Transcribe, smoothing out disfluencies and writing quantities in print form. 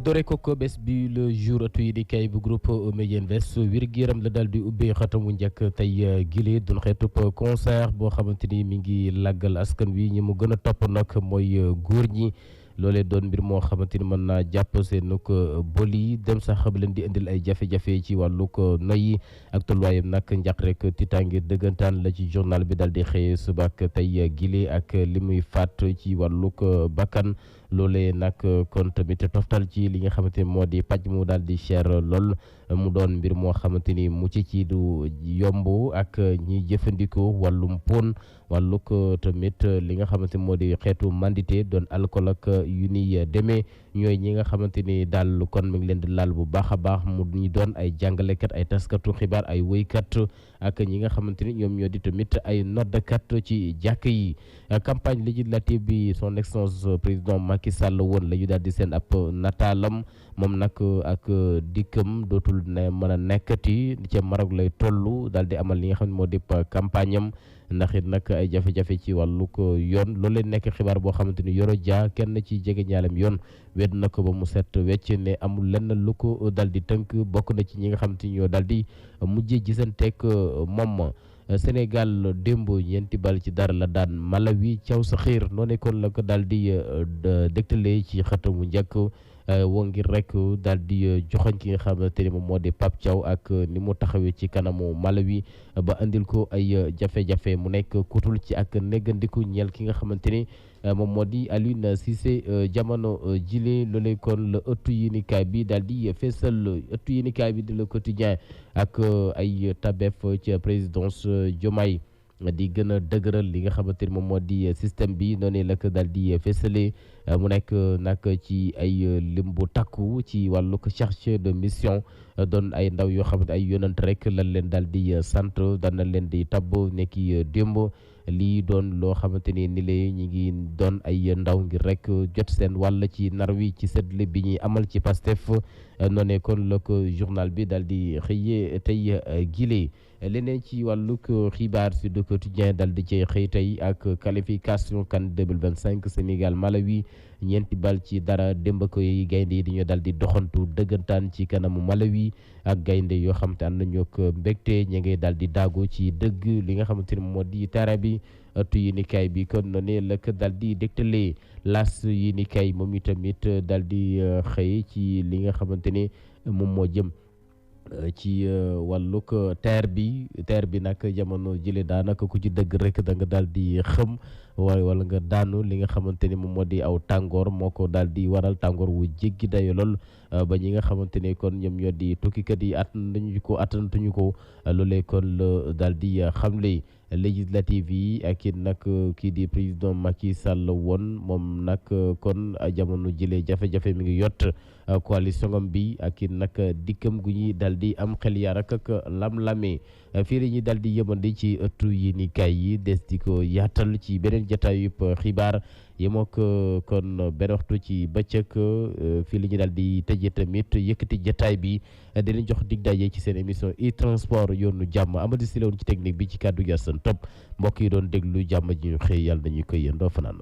doore ko bés bi le jour atu yi di kay bu groupe Media Invest wér-gu-yaram la daal di ubbee xatamu njëkk tey gile doon xeetub concert boo xamante ni mi ngi làggal askan wi ñi mu gën a topp nag mooy góor ñi loolee doon mbir moo xamante ni mën naa jàpp seen ko boli dem sax ba leen di indil ay jafe-jafe ci wàllu ko noyyi ak tolluwaayam nag njàq rek tiitaange dëggantaan la ci journal bi daal di xëyee suba ak tey gile ak li muy faat ci wàllu ko bakkan loolee nag kon tamit toftal ci li nga xamante ni moo di paj mu daal di cher lool mu doon mbir moo xamante ni mucc ci du yomb ak ñi jëfandikoo wàllum pon wàllug tamit li nga xamante ni moo di xeetu mandité doon alcool ak yu ni demee ñooy ñi nga xamante ni daal kon mi ngi leen di laal bu baax a baax mu ñu doon ay jàngalekat ay taskatu xibaar ay woykat ak ñi nga xamante ni ñoom ñoo di tamit ay noddkat ci jàkk yi campagne législative bi son excellence président Macky Sall woon la ñu daal di seen ab nataalam moom nag ak dikkam dootul ne mën a nekkati ca Maroc lay toll daal di amal li nga xam ne moo di campagne am ndax it nag ay jafe-jafe ci wàllu ko yoon loolu leen nekk xibaar boo xamante ni Yoro Dia kenn ci jege ñaalem yoon wedd na ko ba mu set wecc ne amul lenn lu ko dal di tënk bokk na ci ñi nga xamante ni ñoo daal di mujjee gisanteeg moom Sénégal démb ñeenti bal ci dara la daan Malawi caw sa xiir noo nekkoon la ko daal di dégtalee ci xëtamu njëkk woo ngir rek daal di joxoñ ki nga xamante ni moom moo di Pape Thiaw ak ni mu taxawee ci kanamu Malawi ba andil ko ay jafe-jafe mu nekk kutul ci ak néggandiku ñeel ki nga xamante ni moom moo di Aliou Cissé jamono jile loolee kon la ëttu yéenekaay bi daal di feesal ëttu yéenekaay bi di Le Quotidien ak ay tabeef ci présidence Diomaye di gën a dëgëral li nga xamante ni moom moo di système bi noonu la ko daal di fësale mu nekk nag ci ay lim bu takku ci wàllu chargé de mission doon ay ndaw yoo xamante ay yonant rek lan leen daal di sant dana leen di tabb nekki démb lii doon loo xamante ni la ñi ngi doon ay ndaw ngir rek jot seen wàll ci nar wi ci seddle bi ñuy amal ci Pastef noonee kon la ko journal bi daal di xëyee tey gile leneen ci wàllug xibaar si Le Quotidien dal di cay xëy tey ak qualification CAN 2025 Sénégal Malawi ñeenti bal ci dara démb ko yi gaynde yi dañoo dal di doxantu dëggantaan ci kanamu Malawi ak gaynde yoo xam te ànd nañoo ko mbégte ña ngay daal di daagu ci dëgg li nga xamante ni moo di terrain bi ëttu yéenekaay bi kon noonu la ko daal di dégtalee las yéenekaay moom itamit daal di xëy ci li nga xamante ni moom moo jëm ci wàllug terre bi nag jamono jële daanaka ku ci dëgg rek da nga daal di xëm wala nga daanu li nga xamante ni moom moo di aw tàngoor moo ko daal di waral tàngoor wu jéggi dayo lool ba ñi nga xamante ni kon ñoom ñoo di tukkikat yi attanatuñu ko loolee kon la daal di xamle législative yi ak it nag kii di président Macky Sall woon moom nag kon jamono jëlee jafe-jafe mi ngi yott coalition am bi ak it nag dikkam gu ñuy dal di am xel yaar ak lam-lamee fii la ñuy dal di yëmandi ci ëttu yéenekaay yi des di ko yaatal ci beneen jataayub xibaar yemoo ko kon benn waxtu ci bëccëg fii la ñuy dal di tëjee tamit yëkkati jataay bi di leen jox dig daje ci seen émission e-transport yoonu jàmm Amady Sylla woon ci technique bi ci kàddu gi Assane Top mbokk yi doon déglu jàmm ji ñu xëy yàlla nañu koy yéen doo fanaan